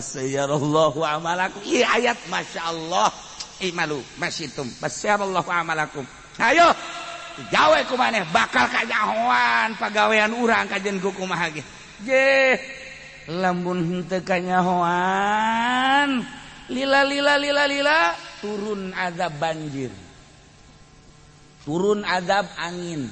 Sayyarallahu amalakum. Ieu ayat masyaallah. Imalu masyitum basyarallahu amalakum. Ayo gawe ku maneh bakal kanyahoan pagawean urang kajen ku kumaha ge. Je lamun henteu kanyahoan lila lila lila lila turun azab banjir. Turun azab angin.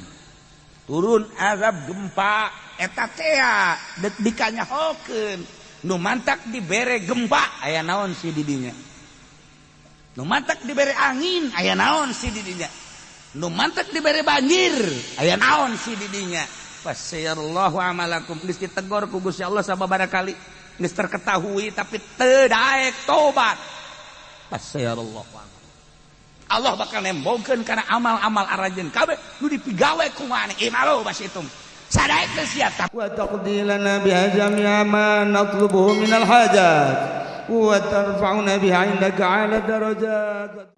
Turun azab gempa eta tea deuk dikanyahokeun. Nu mantak dibere gempa aya naon si didinya. Nu mantak dibere angin aya naon si didinya. Nu mantak dibere banjir aya naon si didinya. Fasyarallahu amalakum. Geus ditegor ku Gusti Allah sababaraha kali. Geus terketahui tapi teu daek tobat. Fasyarallahu amalakum. Allah bakal nembongkeun kana amal-amal aranjeun kabeh nu dipigawe ku maneh. Imalu basitum. Sadaek teu siap. Wa taqdi lana biha jami'a ma natlubuhu minal hajat wa tarfa'una biha 'indaka 'ala darajat.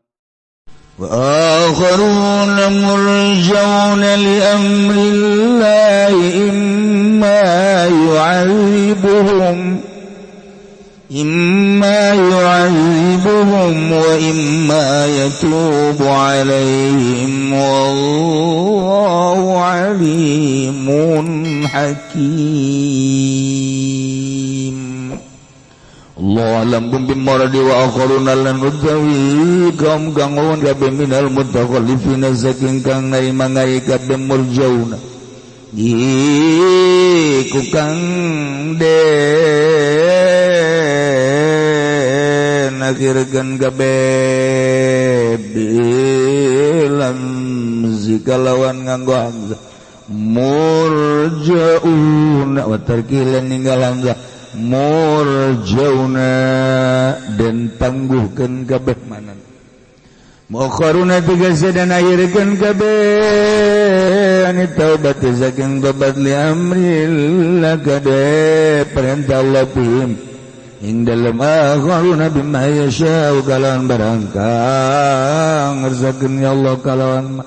وآخرون مرجون لأمر الله إما يعذبهم وإما يتوب عليهم والله عليم حكيم. Allah alam bimaradi wa akharuna lan utawi kaum kang ngawon kabeh minal mutakhallifina saking kang narima ngari kabeh murjauna iku kang den akhirkeun kabeh bilam zikalawan nganggo hamzah murjauna wa tarkilan ninggal hamzah murjauna dan tangguhkeun kabeh manan muakharuna tegese dan akhirkeun kabeh ani taubat saking tobat li amrillah kade perintah Allah bihim ing dalem akharuna bima yasha'u kalawan barang kang ngersakeun ya Allah kalawan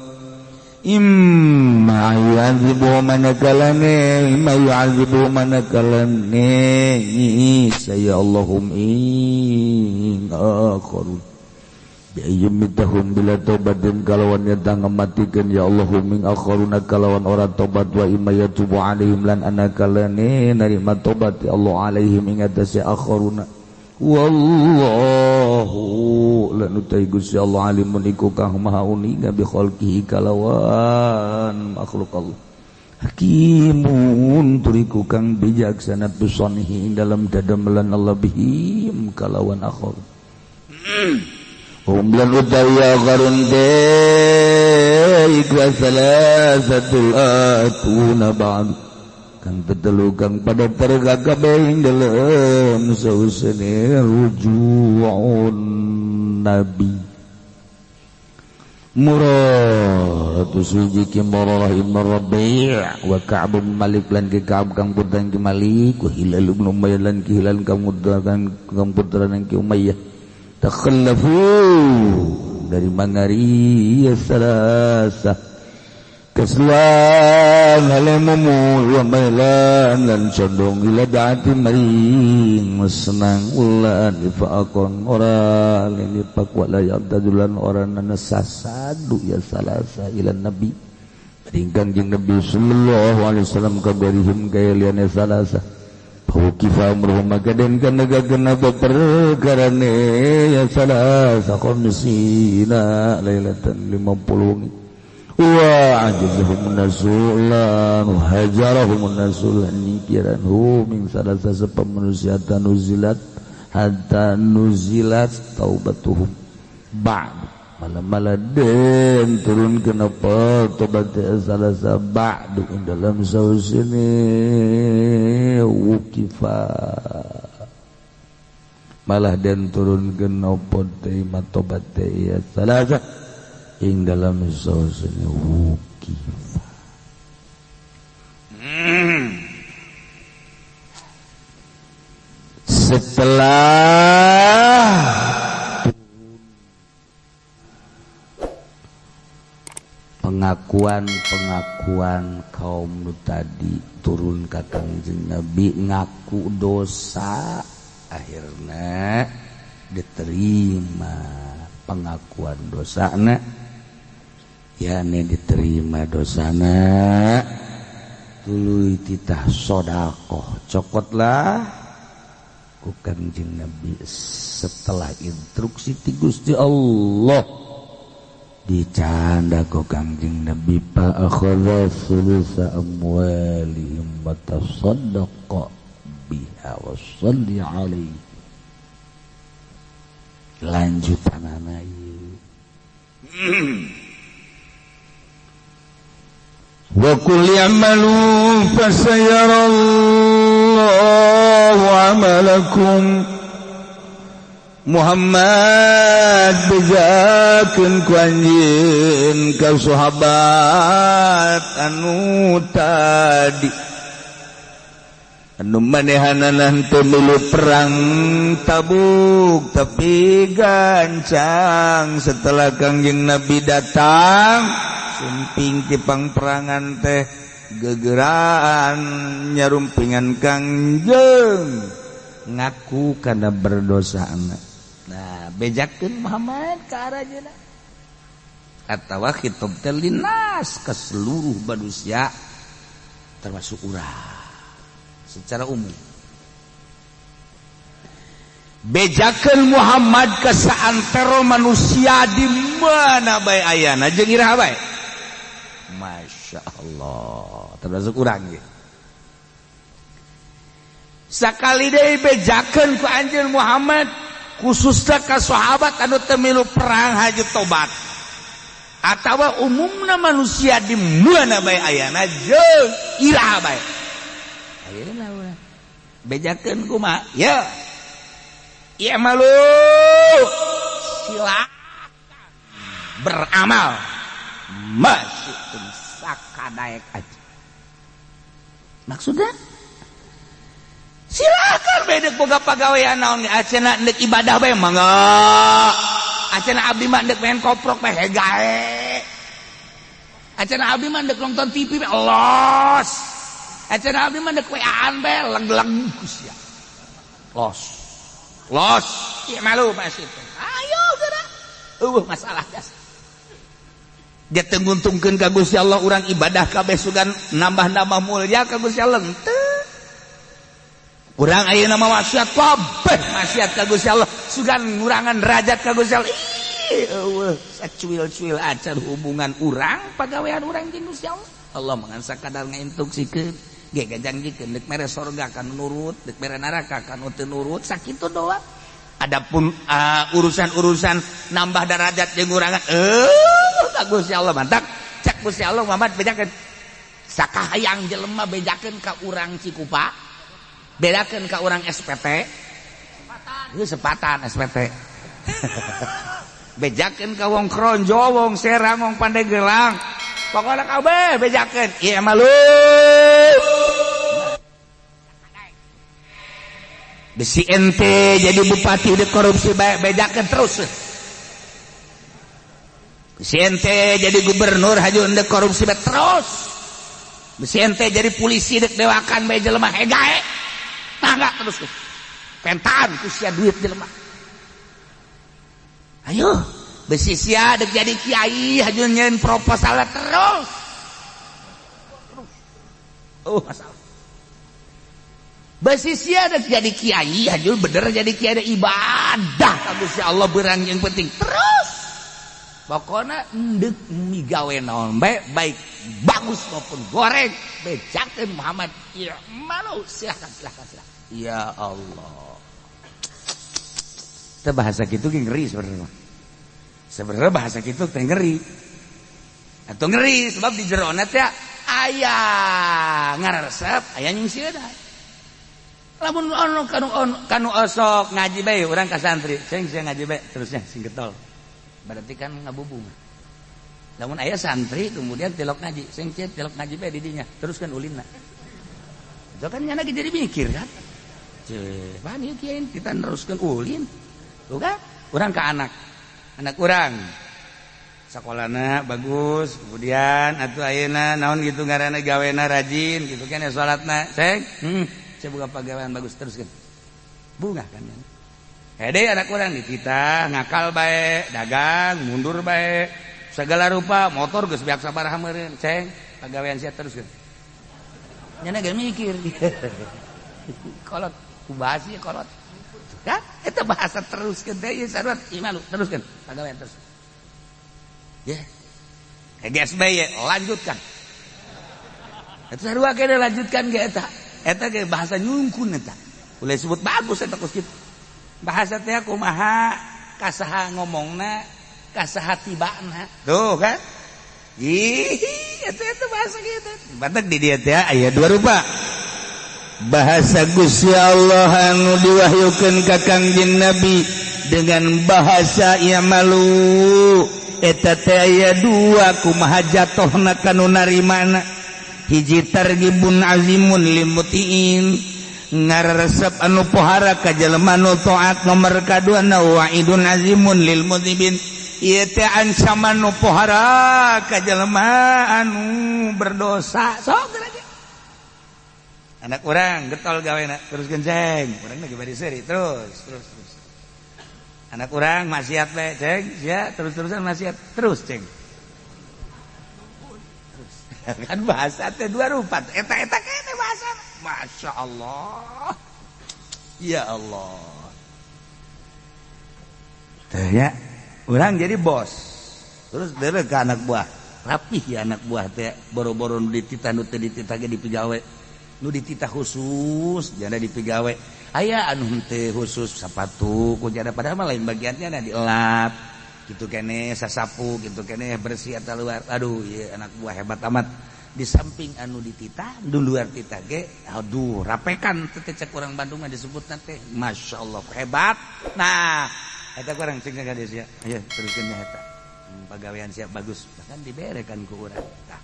imma yu'adzibu manakalane imma yu'adzibu manakalane saya Allahum ing akharun biayyumitahum bila tobatin kalawan nyata ngematikan ya Allahum ing akharuna kalawan ora tobat wa imma yatubu alaihim lan anakalane narima tobat ya Allah alaihim ing atase akharuna wallahu lan utai Gusti Allah alimun iku kang maha uninga bi khalqihi kalawan makhluk Allah hakimun turiku kang bijaksana bisonihi dalam dadamelan Allah bihim kalawan akhir hum lan utai akharun iku salasatul atuna ba'd kang tetelu kang pada tergagabe ing dalem sausene rujuun nabi murad suji ki murarah ibn Rabi' wa Ka'b bin Malik lan ki Ka'b kang putra ki Malik wa Hilal ibn Umayyah lan ki Hilal kang putra ki Umayyah takhallafu dari mangari salasa keslan halemumu wa mailan lan condong ila daati maring senang ulan ifaakon ora linipak wala yabtadulan ora nasasadu ya salasa ila nabi ringkang jeung nabi sallallahu alaihi wasallam kabarihim kaya liyane salasa Hukifa amruhum maka den kana kenapa perkarane ya salasa khamsina lailatan 50 wa ajazahum nasulan hajarahum nasulan nikiran hu min salasa sapa manusia tanuzilat hatta nuzilat taubatuhum ba'd malam-malam den turun kenapa tobat salasa ba'du dalam sausini wukifa malah den turun kenapa terima tobat ya salasa ing dalam sausini wukifa. Setelah pengakuan-pengakuan kaum nu tadi turun ka Kangjeng Nabi ngaku dosa Akhirna diterima pengakuan dosana, yakni diterima dosana tuluy titah sedekah cokotlah ku Kangjeng Nabi setelah instruksi ti Gusti Allah dicanda ku Kangjeng Nabi fa akhadha thulutsa amwalihim wa tasaddaqa biha wa shalli alaihi. Lanjutanana ieu wa qul i'malu fasayarallahu 'amalakum. Muhammad bejakeun ku anjeun ka sahabat anu tadi anu manehanana teu milu perang Tabuk tapi gancang setelah Kangjeng Nabi datang sumping ti pangperangan teh gegeraan nyarumpingan Kangjeng ngaku kana berdosa. Nah, bejakeun Muhammad ka aranjeunna atawa khitab teh linnas ke seluruh manusia termasuk urang secara umum. Bejakeun Muhammad ke saantero manusia di mana bae ayana jeung iraha bae. Masya Allah, termasuk urang ge. Sakali deui bejakeun ku anjeun Muhammad khususna ka sahabat anu teu milu perang haji tobat atawa umumna manusia di mana bae ayana jeung iraha bae. Ayeuna urang bejakeun kumaha? Ya. Ieu malu silakan beramal masih sakadaek aja. Maksudnya silakan bedek boga pagawean naon acena ndek ibadah bae mangga. Acena abdi mah ndek main koprok bae hegae. Acena abdi mah ndek nonton TV bae los. Acena abdi mah ndek WA-an bae leg-leg sia. Los. Los, ieu malu masih. Ayo geura. Eueuh masalah jas. Dia teu nguntungkeun ka Gusti Allah urang ibadah kabeh sugan nambah-nambah mulia ka Gusti Allah henteu. Urang ayeuna mah maksiat kabeh maksiat ka Gusti Allah sugan ngurangan derajat ka Gusti Allah. Ih eueuh sacuil-cuil acan hubungan urang pagawean urang jeung Gusti Allah. Allah mah ngan sakadar ngainstruksikeun ge gajanjikeun deuk mere sorga ka nu nurut, deuk mere neraka ka nu teu nurut, sakitu doang. Adapun urusan-urusan nambah derajat jeung ngurangan ka Gusti Allah mantak cek Gusti Allah Muhammad bejakeun sakahayang jelema bejakeun ka urang Cikupa, bedakeun ka urang SPT. Ieu sepatan SPT. Bejakeun ka wong Kronjo, wong Serang, wong Pandeglang. Pokona kabeh bejakeun. Ieu mah lu. Besi ente jadi bupati udah korupsi bae bejakeun terus. Besi ente jadi gubernur haju endek korupsi bae terus. Besi ente jadi polisi dek dewakan bae jelema hegae. Tangga terus pentaan ku sia duit jelema. Ayo besi sia dek jadi kiai haju nyeun proposal terus. Oh masalah. Besi sia dek jadi kiai haju bener jadi kiai ibadah ka Gusti Allah berang yang penting terus. Pokona endek migawe naon bae baik bagus maupun goreng bejakeun Muhammad ya malu silakan silakan silakan. Ya Allah. Kita bahasa gitu ngeri sebenarnya. Sebenarnya bahasa gitu teh ngeri. Atau ngeri sebab di jerona teh aya ngaresep aya nyingsieunan. Lamun ono kanu osok ngaji bae urang ka santri, sing ngaji bae terusnya sing getol. Berarti kan ngabubung. Lamun aya santri kemudian tilok ngaji, sing tilok ngaji bae di dinya, terus kan ulinna. Itu kan nyana jadi mikir kan. Ceh, pan ieu kiai kita neruskeun ulin. Tuh kan? Urang ka anak. Anak urang sakolana bagus, kemudian atuh ayeuna naon gitu ngaranna gawena rajin gitu kan ya salatna. Ceng, saya buka pagawean bagus teruskeun. Bunga kan. Hede anak urang dititah ngakal bae, dagang mundur bae, segala rupa motor geus beak sabaraha meureun, ceng pagawean sia teruskeun. Nyana ge mikir. Kolot ku bahasa kolot. Kan eta bahasa teruskeun teh ieu sarua imalu teruskeun pagawean terus. Ya. GSB lanjutkan. Eta sarua kene lanjutkan ge eta. Eta ge bahasa nyungkun eta. Ulah sebut bagus eta kos kitu. Bahasa teh kumaha kasaha ngomongna, kasaha tibana. Tuh kan? Ih, eta eta bahasa kitu. Batak di dieu teh aya dua rupa. Bahasa Gusti Allah anu diwahyukeun ka Kangjeng Nabi dengan bahasa malu eta teh aya dua kumaha jatohna kanu narimana. Hiji targibun azimun limutiin ngaresep anu pohara ka jelema nu taat, nomor kadua na wa'idun azimun lil mudhibin ieu teh ancaman nu pohara ka jelema anu berdosa. Sok geura anak urang getol gawena terus genceng, urang lagi bari seuri terus terus terus. Anak urang maksiat bae ceng, sia terus-terusan maksiat terus ceng. Terus. Kan bahasa teh dua rupa, eta-eta kene bahasa. Masya Allah. Ya Allah. Teh ya, urang jadi bos. Terus deuleu ka anak buah. Rapih ya anak buah teh boro-boro nu dititah nu teu dititah ge dipigawe. Nu dititah khusus janda dipigawe. Aya anu henteu khusus sepatu ku janda padahal mah lain bagiannya na dielap. Kitu keneh sasapu, kitu keneh bersih atau luar. Aduh, ieu anak buah hebat amat. Di samping anu dititah, di luar titah ge, aduh, rapekan teh cek urang Bandung mah disebutna teh. Masya Allah, hebat. Nah, eta kurang cek ka sia. Ayo teruskeun nya eta. Pagawean siap bagus, bahkan diberekan ku urang. Tah.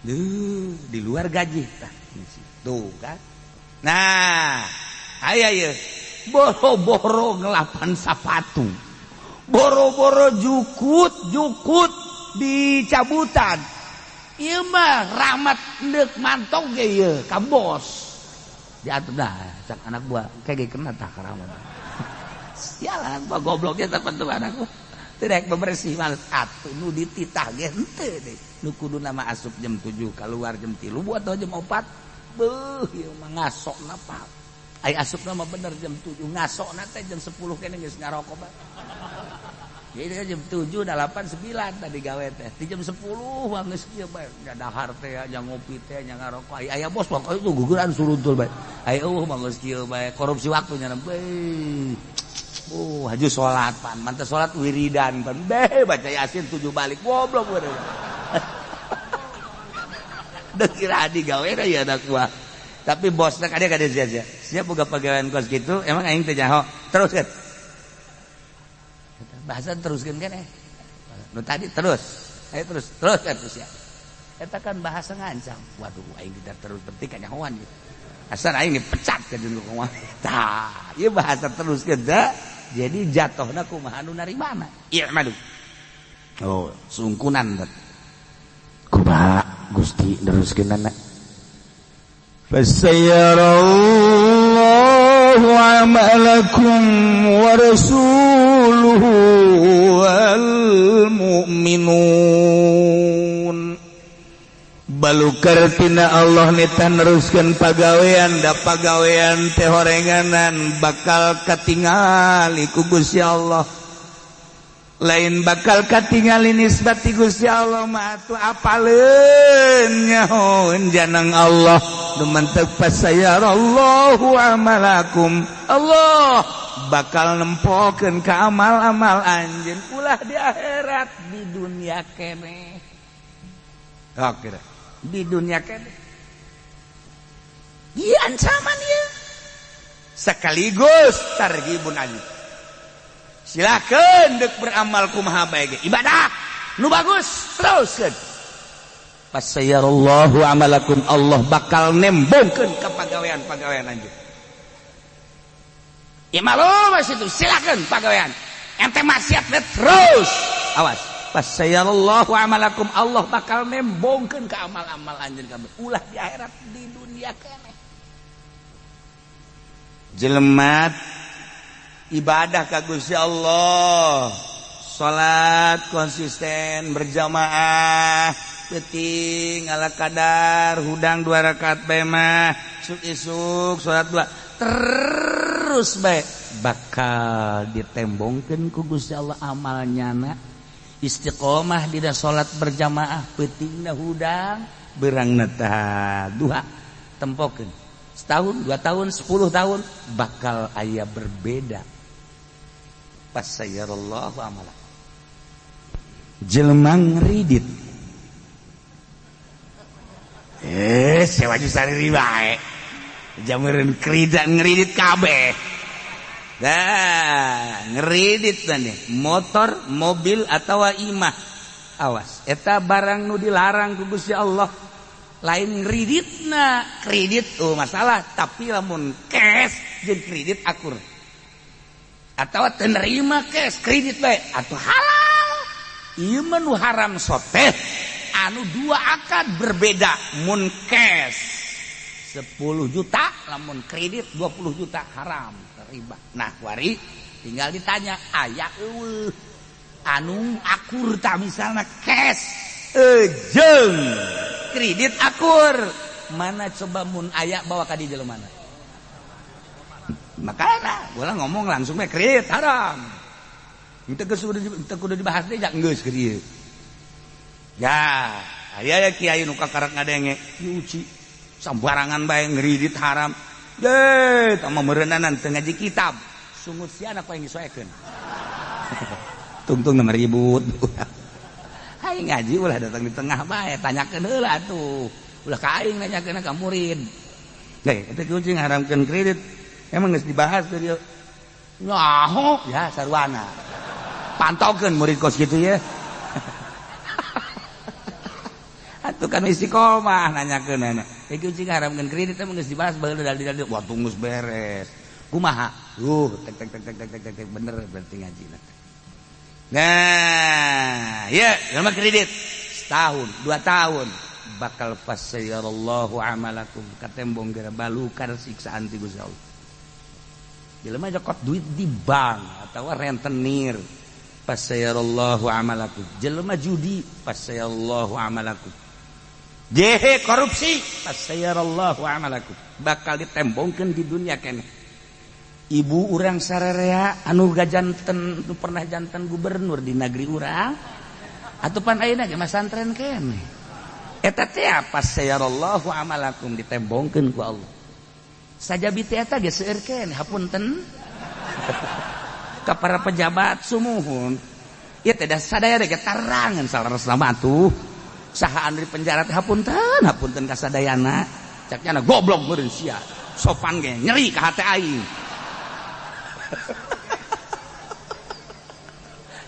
Duh, di luar gaji tah. Tuh kan. Nah, aya ieu boro-boro ngelapan sapatu. Boro-boro jukut-jukut dicabutan. Ieu mah rahmat neuk mantong ge ieu ka bos. Diatur dah cak anak buah kayak ge kena tah rahmat. Sialan buah gobloknya tah pentu anak buah. Teu rek bebersih males atuh nu dititah ge henteu deh. Nu kuduna mah asup jam 7 keluar jam 3 buat atau jam 4. Beuh ieu mah ngasokna pak. Ai asupna mah bener jam 7 ngasokna teh jam 10 kene geus ngarokok bae. Jadi jam 7, 8, 9 tadi gawe teh. Di jam 10 mah geus kieu bae. Nya dahar teh nya ngopi teh nya ngarokok. Ai aya bos mah itu guguran suruntul bae. Ai eueuh mah geus kieu bae korupsi waktu nya bae. Oh, haju salat pan. Mantep salat wiridan pan. Beh baca Yasin 7 balik. Goblok bener. Deuk kira digawe da ya anak buah. Tapi bosna kade kade sia-sia. Siap boga pagawean kos kitu emang aing teh nyaho. Terus kan. Bahasa teruskeun kan eh. Nu tadi terus. Ayo terus, terus kan terus ya. Eta kan bahasa ngancam. Waduh aing tidak terus penting kanyahoan gitu. Asal aing dipecat ka jeung kumaha. Tah, ieu bahasa teruskeun teh. Jadi jatuhna kumaha nu narimana. I'malu. Oh, sungkunan teh. Kumaha Gusti neruskeunana? Fasayarallahu amalakum wa rasuluhu wal mu'minun. Balukar tina Allah nita neruskeun pagawean da pagawean teh horenganan bakal katingali ku Gusti Allah. Lain bakal katingali nisbat ti Gusti Allah mah atuh apaleun nyahoeun janang Allah. Nu mantep fasayarallahu amalakum. Allah bakal nempokeun ka amal-amal anjeun ulah di akhirat di dunia keneh. Oke dah. Di dunia keneh. Ieu ancaman ieu. Sekaligus targhibun alim. Silakan dek beramal kumaha bae ge. Ibadah nu bagus teruskeun. Fasayarallahu amalakum, Allah bakal nembongkeun ka pagawean-pagawean anjeun. Ya malu masih itu silakan pagawean. Ente maksiat terus. Awas. Fasayarallahu amalakum, Allah bakal nembongkeun ka amal-amal anjeun kabeh. Ulah di akhirat di dunia keneh. Jelema ibadah ka Gusti Allah, salat konsisten berjamaah, peuting ala kadar hudang 2 rakaat bae mah, isuk-isuk salat 2 terus bae bakal ditembongkeun ku Gusti Allah amal nyana. Istiqomah dina salat berjamaah, peutingna hudang beurangna tah duha tempokeun. Setahun, 2 tahun, 10 tahun bakal aya berbeda. Fasayarallahu amala. Jelema ngridit. Sewa sari bae. Jamureun kredit ngridit kabeh. Dah, ngridit teh motor, mobil atawa imah. Awas, eta barang nu dilarang ku Gusti Allah. Lain kreditna, kredit oh masalah, tapi lamun cash jeung kredit akur. Atawa teu nerima cash, kredit bae atuh halal. Ieu mah nu haram soteh anu dua akad berbeda, mun cash 10 juta lamun kredit 20 juta haram riba. Nah, wari tinggal ditanya aya eueuh anu akur ta misalna cash jeung kredit akur, mana coba mun aya bawa ka di jelema mana. Makana gua ngomong langsung we kredit haram. Henteu geus henteu kudu dibahas deui geus keur ieu. Ya, aya ya kiai nu kakarak ngadenge, diuci sambarangan bae ngridit haram. Deh, tah mah meureunana teu ngaji kitab. Sungut sia anak yang disoekeun. Tungtung nama ribut. Aing ngaji ulah datang di tengah bae, tanyakeun heula atuh. Ulah ka aing nanyakeun ka murid. Hei, eta kucing haramkeun kredit. Emang geus dibahas teu dieu. Nyaho ya sarwana. Pantaukeun murid kos kitu ya. Atuh kan istiqomah nanyakeun anak. Iki kucing haramkeun kredit emang geus dibahas baheula dalil-dalil. Wah, tunggus beres. Kumaha? Tek tek tek tek tek tek bener berarti ngajina. Nah, ya, jelema kredit setahun, 2 tahun bakal fasayarallahu amalakum katembong gara balukar siksaan ti Gusti Allah. Jelema jokot duit di bank atau rentenir fasayarallahu amalakum. Jelema judi fasayarallahu amalakum. Jehe korupsi fasayarallahu amalakum. Bakal ditembongkeun di dunia keneh. Ibu urang sararea anu gajanten nu pernah janten gubernur di negeri urang atuh pan ayeuna ge masantren keneh. Eta teh fasayarallahu amalakum ditembongkeun ku Allah. Sajabi teh eta ge seueur keneh hapunten ka para pejabat sumuhun. Ieu teh da sadaya ge tarangan saleresna mah atuh. Saha anu di penjara teh hapunten, hapunten ka sadayana. Cak nya goblok meureun sia. Sopan ge nyeri ka hate aing.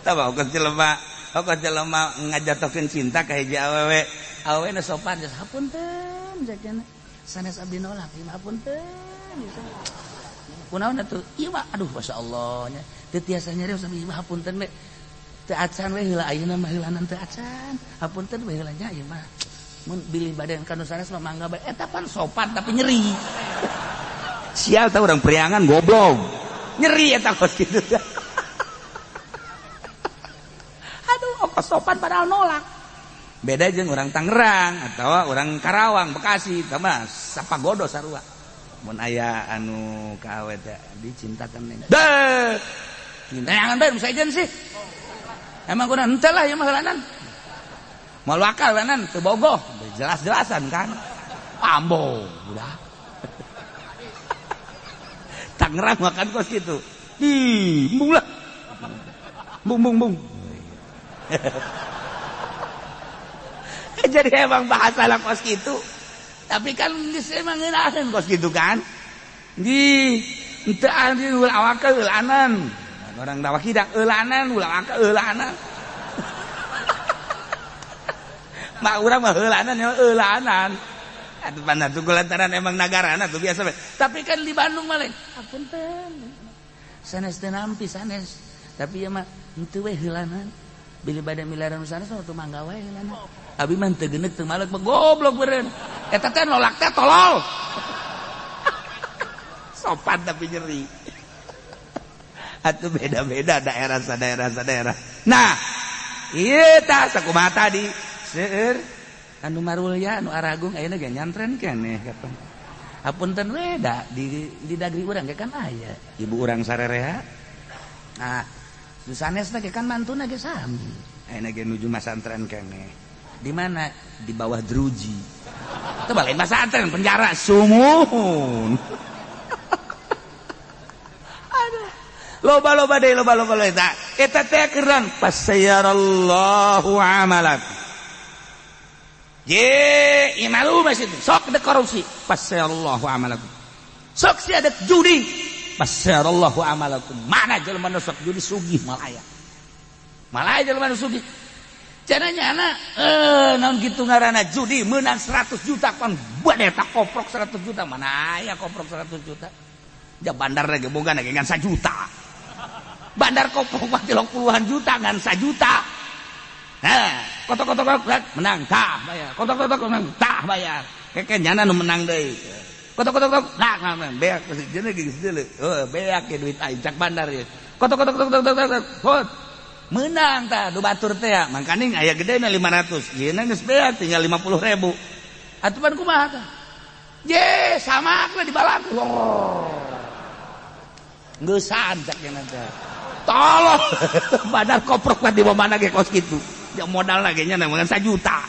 Tah ongkos jelema ngajatokeun cinta ka hiji awewe. Awewe na sopan geus hapunten cak nya. Sanes abdi nolak ieu mah hapunten. Kunaon atuh? Ieu mah aduh masyaallah nya. Teu tiasa nyarios abdi mah hapunten we. Teu acan we heula ayeuna mah heulanan teu acan. Hapunten we heula nya ieu mah. Mun bilih badan ka nu sanes mah mangga bae. Eta pan sopan tapi nyeri. Sial tah urang priangan goblok. Nyeri eta kos kitu. Aduh, ongkos sopan padahal nolak. Beda jeung orang Tangerang atau orang Karawang, Bekasi, tah mah sapagodo sarua. Mun aya anu ka awe teh dicintakan neng. Deh. Cinta jangan bae nu sih. Emang kudu henteu lah ieu mah heulanan. Moal wakal heulanan teu bogoh, jelas-jelasan kan. Ambo, udah. Tangerang makan kos gitu. Ih, embung lah. Bung bung bung. Jadi emang bahasa lah kos gitu. Tapi kan geus emang ngeunaheun kos gitu kan. Di henteu anjeun ulah awak eulanan. Orang dawa hidang eulanan, ulah awak eulanan. Mak urang mah eulanan ya eulanan. Atuh pan atuh lantaran emang nagarana tuh biasa we. Tapi kan di Bandung mah lain. Hapunten. Sanes teu nampi sanes. Tapi ieu mah henteu we heulanan. Bilih bade milaran sanes mah teu mangga wae heulanan. Abi mah teu geuneuk teu malek mah goblok beureun. Eta teh nolak teh tolol. Sopan tapi nyeri. Atau beda-beda daerah daerah daerah. Nah, iya tah sakumaha tadi. Seueur anu marulya anu aragung ayeuna ge nyantren keneh kapan. Hapunten we da di dagri urang ge kan aya. Ibu urang sarerea. Nah, nu sanesna ge kan mantuna ge sami. Ayeuna ge nuju masantren keneh. Di mana? Di bawah druji. Itu balik masantren penjara sumuhun. Aduh. Loba-loba deui loba-loba eta. Eta teh keuran fasayarallahu amalak. Ye, imalu masih sok dek korupsi fasayarallahu amalakum. Sok sia dek judi fasayarallahu amalakum. Mana jelema nu sok judi sugih malaya. Malaya jelema nu sugih. Caranya anak naon kitu ngaranna judi meunang 100 juta kan buat eta koprok 100 juta mana aya koprok 100 juta. Ja bandar lagi boga lagi ngan 1 juta. Bandar koprok mah 30-an juta ngan 1 juta. Nah, kotok-kotok menang tah bayar. Kotok-kotok menang tah bayar. Keke nyana nu menang deui. Kotok-kotok nah beak jeung geus deuleu. Heuh, beak ge duit aing cak bandar ieu. Kotok-kotok tok menang tah du batur teh mangkaning aya gedena 500. Yeuna geus beak tinggal 50.000. Atuh pan kumaha tah? Ye, sama lah dibalak. Oh. Geusan cak nya teh. Tolong bandar koprok mah di mana ge kos kitu. Ya modal lagi nya ngan 1 juta.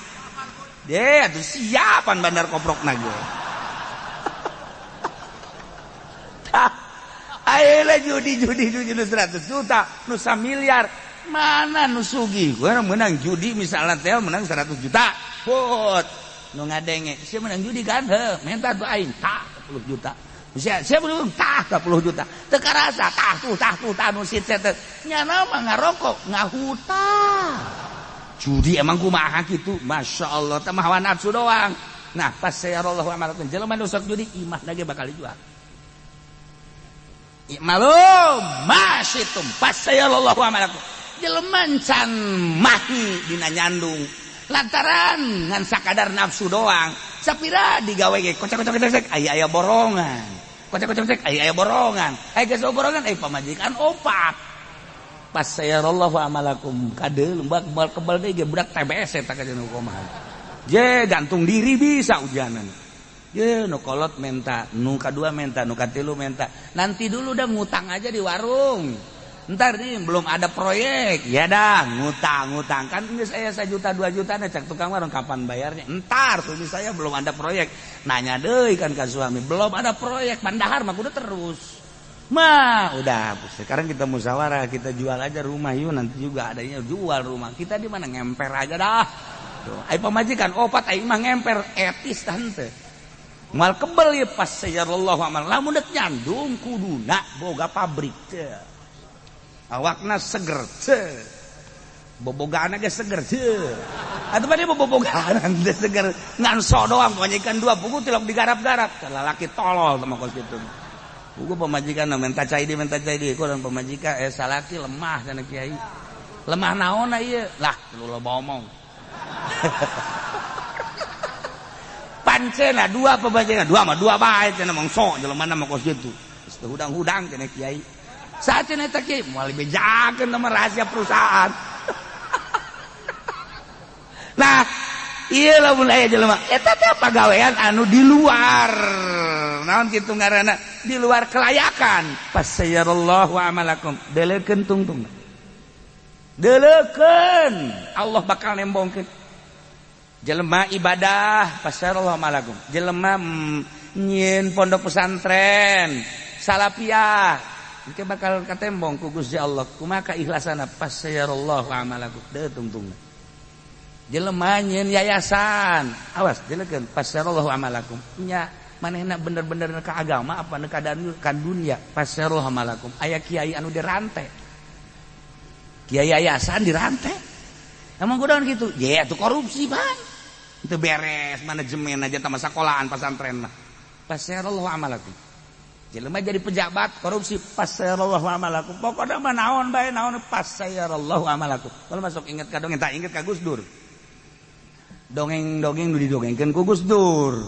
Ye, atuh siapan bandar koprok na ge. Tah, ayeuna judi-judi nu 100 juta, nu 1 miliar. Mana nu sugih? Gua menang judi misalnya teh menang 100 juta. Put, nu ngadenge, sia menang judi kan heuh, minta tuh aing tah 10 juta. Sia belum tah 10 juta. Teu karasa tah tuh tah nu sit set. Nyana mah ngarokok, ngahutang. Judi emang kumaha kitu? Masya Allah, teh mah hawa nafsu doang. Nah, pas sayarallahu amalakum jelema nu sok judi imahna ge bakal dijual. I'malu masyitum fasayarallahu amalakum. Jelema can mahi dina nyandung lantaran ngan sakadar nafsu doang. Sapira digawe ge kocak-kocak aya aya borongan. Kocak-kocak aya aya borongan. Aya geus borongan aya pamajikan opat. Fasayarallahu amalakum kadeul bak bal kebal deui ge budak TBS eta ka jeung kumaha. Je gantung diri bisa ujanan. Ye nu kolot menta, nu kadua menta, nu katilu menta. Nanti dulu dah ngutang aja di warung. Ntar nih belum ada proyek. Ya dah ngutang-ngutang kan geus aya 1 juta 2 juta nah cak tukang warung kapan bayarnya? Entar suami saya belum ada proyek. Nanya deui kan ka suami, belum ada proyek, pandahar mah kudu terus. Mah udah sekarang kita musyawarah, kita jual aja rumah yuk, nanti juga adanya jual rumah. Kita di mana ngemper aja dah. Tuh, ai pamajikan opat aing mah ngemper etis tante. Mal kebel ya pas sayarallahu amal. Lamun dek nyandung kuduna boga pabrik teh. Awakna seger teh. Bobogaana ge seger teh. Atuh mah bobogaan teh seger ngan sok doang pamajikan dua pugu tilok digarap-garap. Lalaki tolol sama kos kitu. Pugu pamajikan minta cai di kurang pamajikan salaki lemah cenah kiai. Lemah naonna ieu? Lah lu loba omong. Pancena dua pamajikan dua mah dua bae cenah mangso jelema mah kos kitu. Geus teu hudang-hudang cenah kiai. Saat cenah eta kiai moal dibejakeun mah rahasia perusahaan. Nah, ieu lamun aya jelema eta teh pagawean anu di luar. Naon kitu ngaranna? Di luar kelayakan. Fasayarallahu amalakum. Deleukeun tungtung. Deleukeun. Allah bakal nembongkeun. Jelema ibadah fasayarallahu amalakum. Jelema nyieun pondok pesantren salafiyah engke bakal katembong ku Gusti Allah. Kumaha kaikhlasanna fasayarallahu amalakum. Deu tungtung. Jelema nyieun yayasan, awas deleukeun fasayarallahu amalakum. Nya manehna bener-bener ka agama apa ka dunia fasayarallahu amalakum. Aya kiai anu dirante. Kiai yayasan dirante. Emang kudaon kitu? Ye atuh korupsi bang. Itu beres manajemen aja sama sekolahan pesantren mah. Fasayarallahu amalakum. Jelema jadi pejabat korupsi fasayarallahu amalakum. Pokokna mah naon bae naon fasayarallahu amalakum. Kalau masuk inget ka dongeng tak inget ka Gus Dur. Dongeng-dongeng nu didongengkeun ku Gus Dur.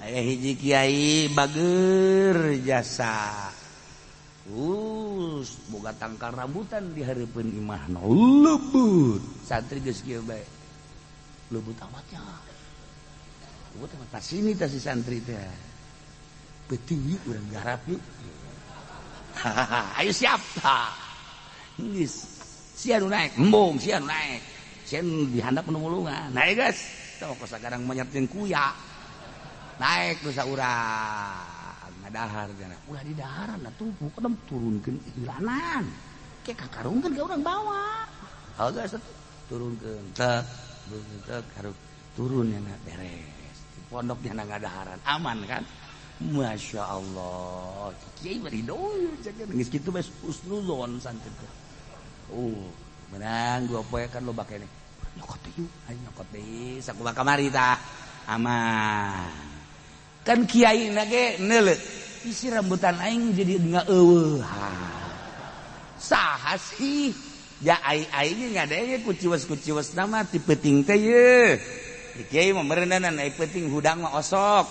Aya hiji kiai bager jasa. Boga tangkal rambutan di hareupeun imahna lebut. Santri geus kieu bae. Lebut amatnya. Lebut amat pasini tah si santri teh. Peuting yuk urang garap yuk. Ayo siap tah. Geus sia nu naek, embung sia nu naek. Sia nu dihandap nu mulungan. Naek geus. Tah kos sagarang monyet jeung kuya. Naek nu saurang. Ngadahar jana. Ulah di daharan atuh pokona turunkeun ilanan. Ke kakarungkeun ka urang bawa. Oh geus turunkeun tek tek harus turun nyana beres. Di pondok nyana ngadaharan aman kan? Masya Allah. Kiai bari doyul jaga geus kitu bae husnuzon santri teh. Menang dua poe kan loba keneh. Nyokot deui, ayo nyokot deui sakumaha kamari tah. Aman. Kan kiai na ge neuleuh isi rambutan aing jadi ngaeuweuh. Saha sih? Ya aing ngadenge kuciwes-kuciwes nama ti peuting teh ye. Di kiai mah meureunan ai peuting hudang mah osok.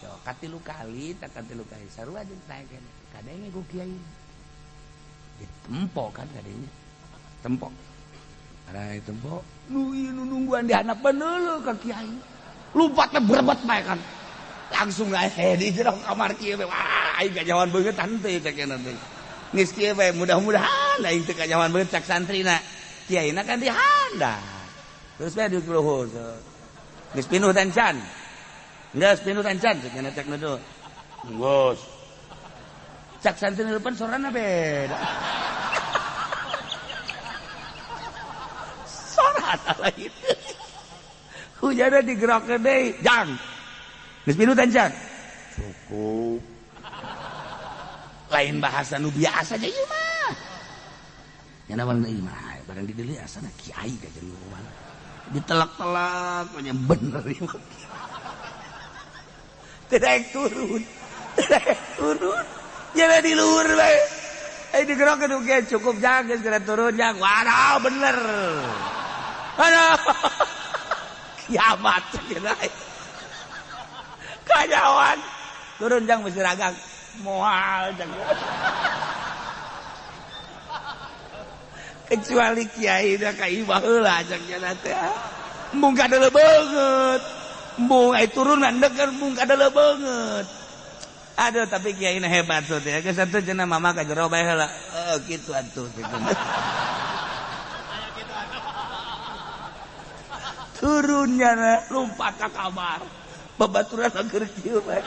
Yo katilu kali tak katilu kali sarua jeung naek keneh. Kadenge ku kiai. Ditempo kan kadenge. Tempo. Arai tempo. Nu ieu nu nungguan di handapeun neuleuh ka kiai. Lumpatna berebet bae kan. Langsung ae di jero kamar kieu bae. Wah, aing kanyawan beungeut henteu cek cenah teh. Geus kieu bae mudah-mudahan aing teu kanyawan beungeut cak santrina. Kiaina kan di handap. Terus bae di luhur. Geus pinuh tancan. Geus pinuh tancan cek cenah cek nu. Geus. Cak santri depan sorana beda. Sorana lain. Hujana digerokeun deui, jang. Geus pinuh tancan. Cukup. Lain bahasa nu biasa aja ieu mah. Nya mah ieu mah barang dideuleu asana kiai ka jeung kumaha. Ditelak-telak nya bener ieu mah. Teu daek turun. Teu daek turun. Nya di luhur bae. Ai digerokeun oge cukup jang geus geura turun jang. Waduh bener. Aduh. Kiamat cenah. Kanyawan turun jang mesti ragang moal jang. Kecuali kiai da ka imah heula jang nya teh. Embung kadeuleu beungeut. Embung ai turunan deuk embung kadeuleu beungeut. Aduh tapi kiai na hebat tuh teh. Geus atuh cenah mama ka jero bae heula. Heuh kitu atuh. Turunnya lompat ka kamar. Babaturan keur kieu bae.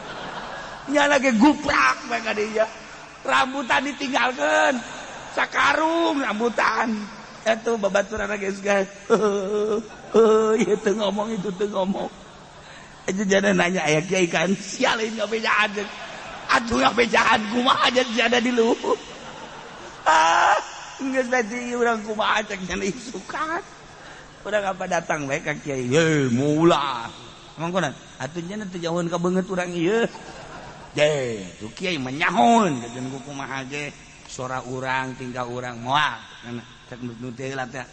Nya lagi guprak bae ka dinya. Rambutan ditinggalkeun. Sakarung rambutan. Atuh babaturan geus geus. Heuh, ieu teu ngomong itu teu ngomong. Aja jana nanya aya kiai kan sial ini ngabejaan. Atuh ngabejaan kumaha jana di luhur. Ah, geus bae urang kumaha cek nya isukan. Urang apa datang bae ka kiai. Heuh, maulah. Emang konan atuh nya teu jauheun ka beungeut urang ieu. Deh, tuh kiai menyahun kajeun ku kumaha ge sora urang tingkah urang moal. Cek nu teh heula teh.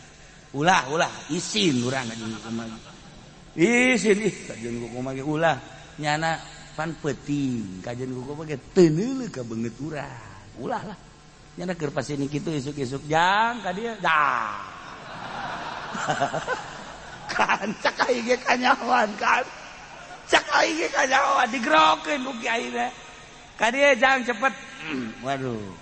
Ulah ulah isin urang kajeun ku kumaha. Isin ih kajeun ku kumaha ge ulah. Nyana pan peuting kajeun ku kumaha ge teu neuleuh ka beungeut urang. Ulah lah. Nyana keur pasini kitu isuk-isuk jang ka dieu. Dah. Kan cak aing ge kanyawan kan. Cak aing ge kanyawan digerokeun ku kiai teh. Ka dieu jang cepet. Waduh.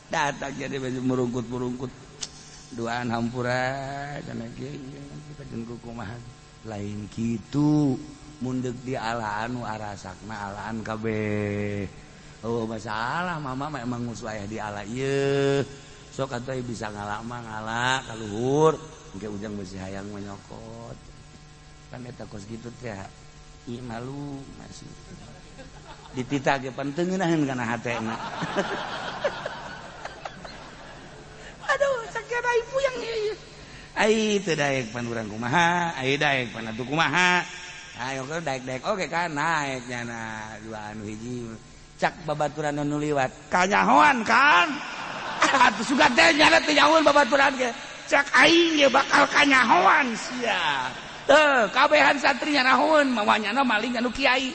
Datang jadi baju merungkut-merungkut. Duaan hampura kana kiai kajeun ku kumaha. Lain kitu mun deuk dialaan nu arasakna alaan kabeh. Oh masalah mama mah emang musuh ayah di ala ieu. Sok atuh bisa ngala mah ngala ka luhur, engke ujang beusi hayang mah nyokot. Kan eta kos kitu teh ih malu masih. Dititah ge pan teu ngeunaheun kana hatena. Aduh sakieu ai puyeng ieu. Ai teu daek pan urang kumaha, ai daek pan atuh kumaha. Ayo ke daek-daek oke kan naek nyana dua anu hiji. Cak babaturan nu liwat kanyahoan kan atuh sugan teh nyana teh nyahoan babaturan ge Cak aing ge bakal kanyahoan sia. Teu kabehan santri nyarahoeun mawanyana maling anu kiai.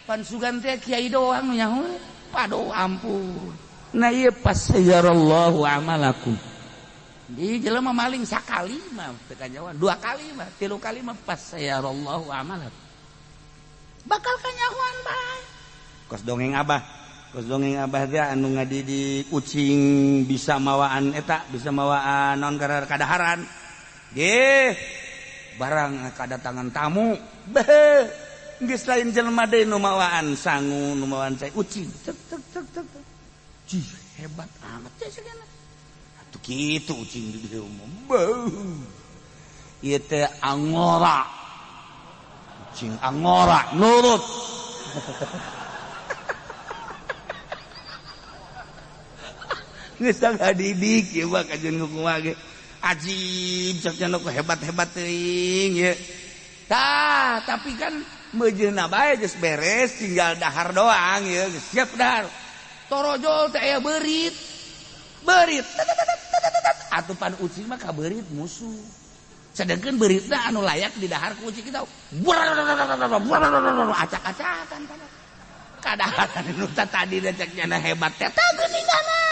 Pan sugan teh kiai doang nu nyahoeun. Paduh ampun. Nah ieu fasayarallahu amalakum. Di jelema maling sakali mah teu kanyahoan, dua kali mah, tilu kali mah fasayarallahu amalakum. Bakal kanyahoan bae. Kos dongeng abah. Kos dongeng abah teh anu ngadidik ucing bisa mawaan eta, bisa mawaan naon kadaharan. Geh, barang kadatangan tamu, beuh, geus lain jelema deui nu mawaan sangu, nu mawaan cai ucing. Cek cek cek cek. Cih, hebat amat teh segala. Atuh kitu ucing di dieu mah. Beuh. Ieu teh angora. Ucing angora nurut. Geus ngadidik ieu mah kajeun kumaha ge. Ajib cek nya nu hebat-hebat teuing ieu. Tah, tapi kan meujeuna bae geus beres tinggal dahar doang ieu, geus siap dahar. Torojol teh aya beurit. Beurit. Atuh pan ucing mah ka beurit musuh. Sedangkan beuritna anu layak didahar ku ucing kita. Acak-acakan kadaharan nu tadi cek nya hebat teh tah geuninganan.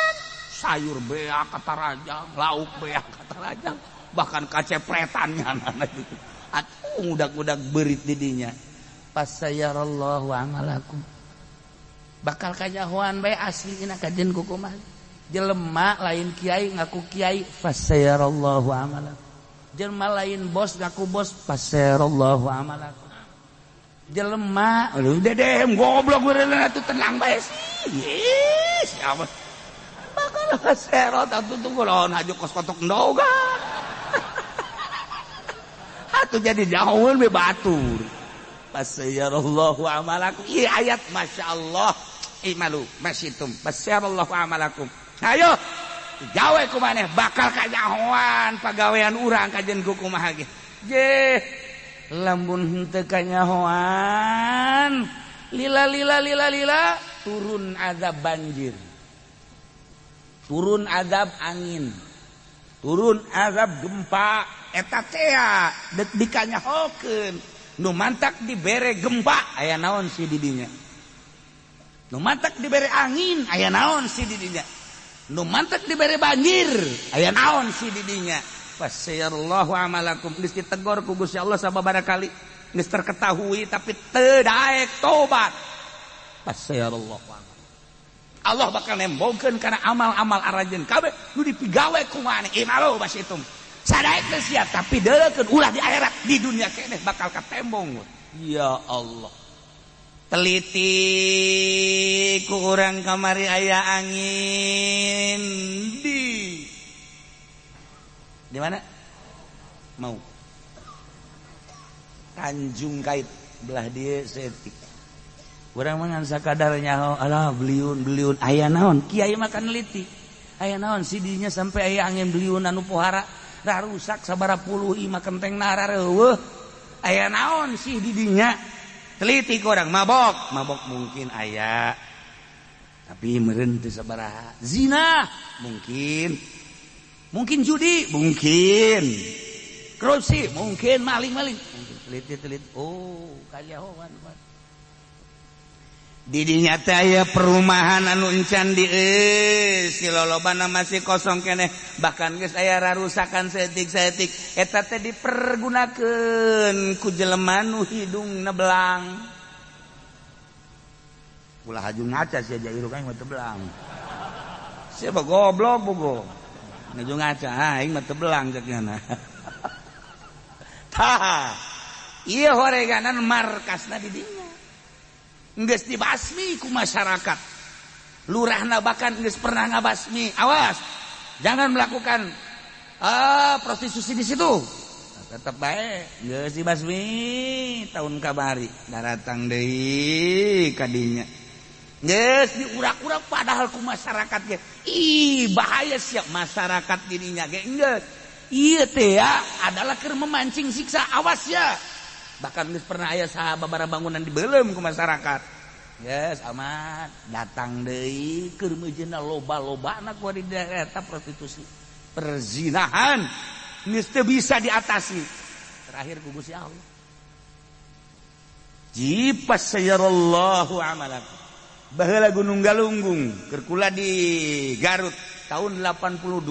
Sayur beak katarajang, lauk beak katarajang, bahkan kacepretannya anak itu. Atuh udak-udak beurit didinya. Fasayarallahu amalakum. Bakal kanyahoan bae aslina kajeun kukumaha. Jelema lain kiai ngaku kiai, fasayarallahu amalakum. Jelema lain bos ngaku bos, fasayarallahu amalakum. Jelema aduh dedem goblok beureunan atuh tenang bae sih. Ih, siapa? Bakal serot atuh tunggu lawan haju kos kotok ndoga. Atuh jadi jauh we batur. Fasayarallahu amalakum. Ieu ayat masyaallah. Imalu masyitum. Fasayarallahu amalakum. Ayo gawe ku maneh bakal kanyahoan pagawean urang kajeun ku kumaha ge. Je lamun henteu kanyahoan lila lila lila lila turun azab banjir. Turun azab angin, turun azab gempa, eta tea dek dikanyahokeun. Nu mantak dibere gempa aya naon si didinya. Nu mantak dibere angin aya naon si didinya. Nu mantak dibere banjir aya naon si didinya. Fasayarallahu amalakum. Geus ditegor ku Gusti Allah sababaraha kali, geus terketahui tapi teu daek tobat. Fasayarallahu amalakum. Allah bakal nembongkeun kana amal-amal arajeun kabeh nu dipigawe ku maneh. Imalu basitum. Sadaek teh sia tapi deuleukeun ulah di akhirat, di dunia keneh bakal katembong. Ya Allah. Teliti ku urang kamari aya angin di mana? Mau. Tanjung Kait belah dieu saeutik. Urang mah ngan sakadar nyaho, alah beliun-beliun aya naon? Kiai mah kan neliti. Aya naon sidinya sampai aya angin beliun anu pohara rarusak sabaraha puluh imah kenteng narareueuh. Aya naon sih didinya? Teliti ku urang mabok, mabok mungkin aya. Tapi meureun teu sabaraha. Zina mungkin. Mungkin judi, mungkin. Korupsi mungkin, maling-maling. Mungkin teliti-teliti. Oh, kanyahoan. Didinya teh aya perumahan anu encan di si lolobana masih kosong keneh, bahkan geus aya rarusakan saeutik-saeutik eta teh dipergunakeun ku jelema nu hidungna belang. Ulah haju ngaca sia jairu aing mah teu belang. Sia mah goblok bogo. Ngaju ngaca aing mah teu belang cek nyana. Tah, ieu horeganan markasna di dinya. Geus dibasmi ku masyarakat. Lurahna bahkan geus pernah ngabasmi. Awas, jangan melakukan prostitusi di situ. Nah, tetep bae geus dibasmi tahun kabari daratang deui ka dinya. Geus diurak-urak padahal ku masyarakat ge. Ih, bahaya siap masyarakat dirinya ge geus. Ieu teh ya adalah keur memancing siksa, awas ya. Bahkan geus pernah aya sababaraha bangunan dibeuleum ku masyarakat. Yes, aman. Datang deui keur meujeunna loba-lobana ku di daerah eta prostitusi. Perzinahan geus teu bisa diatasi. Terakhir ku Gusti Allah. Jipas sayarallahu amalakum. Baheula Gunung Galunggung keur kula di Garut tahun 82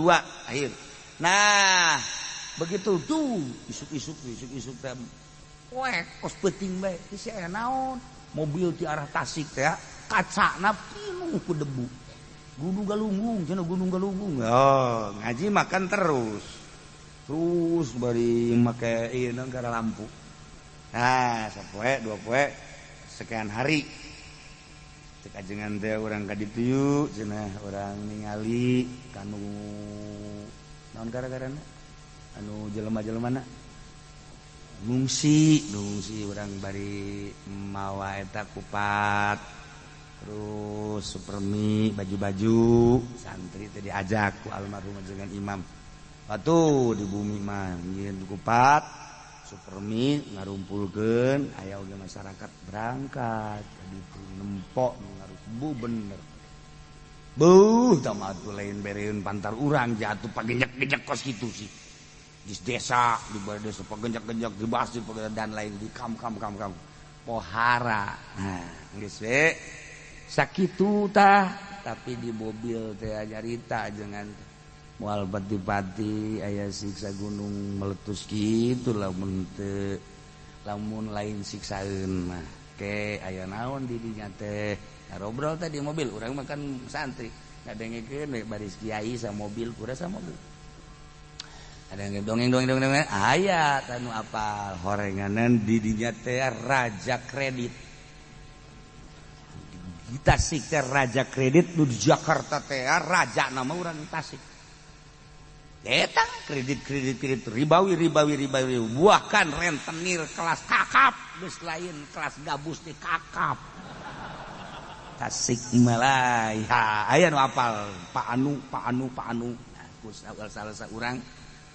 akhir. Nah, begitu tuh isuk-isuk isuk-isuk teh poek kos peuting bae. Si aya naon? Mobil di arah Tasik teh kacana pinuh ku debu. Gunung Galunggung, cenah Gunung Galunggung. Oh, ngaji makan terus. Terus bari make ieu gara lampu. Nah, sapoe, dua poe, sekian hari. Cek ajengan teh urang ka ditu yuk, cenah urang ningali kanu naon gara-garana? Anu jelema-jelemana ngungsi, ngungsi urang bari mawa eta kupat. Terus supermi, baju-baju, santri teh diajak ku almarhum dengan imam. Atuh di bumi mah nyieun kupat, supermi ngarumpulkeun aya oge masyarakat berangkat ka ditu nempok ngaruh bener. Beuh tah mah atuh lain bereun pantar urang jatuh pagenjek-genjek kos kitu sih. Di desa, di balai desa pagenjek-genjek di masjid dan lain di kam kam kam kam. Pohara. Nah, geus we sakitu tah, tapi di mobil teh nyarita jangan moal pati-pati aya siksa gunung meletus kitu lamun teu lamun lain siksaeun mah ke aya naon di dinya teh ngobrol teh di mobil urang makan santri ngadengekeun we baris kiai sa mobil kura sa mobil ada yang dongeng dongeng dongeng aya tanu apal horenganan di dinya teh raja kredit di Tasik teh raja kredit nu di Jakarta teh raja nama urang Tasik eta kredit kredit kredit ribawi ribawi ribawi bahkan rentenir kelas kakap geus lain kelas gabus di kakap Tasik Malaya aya nu apal Pak Anu Pak Anu Pak Anu nah, salah saurang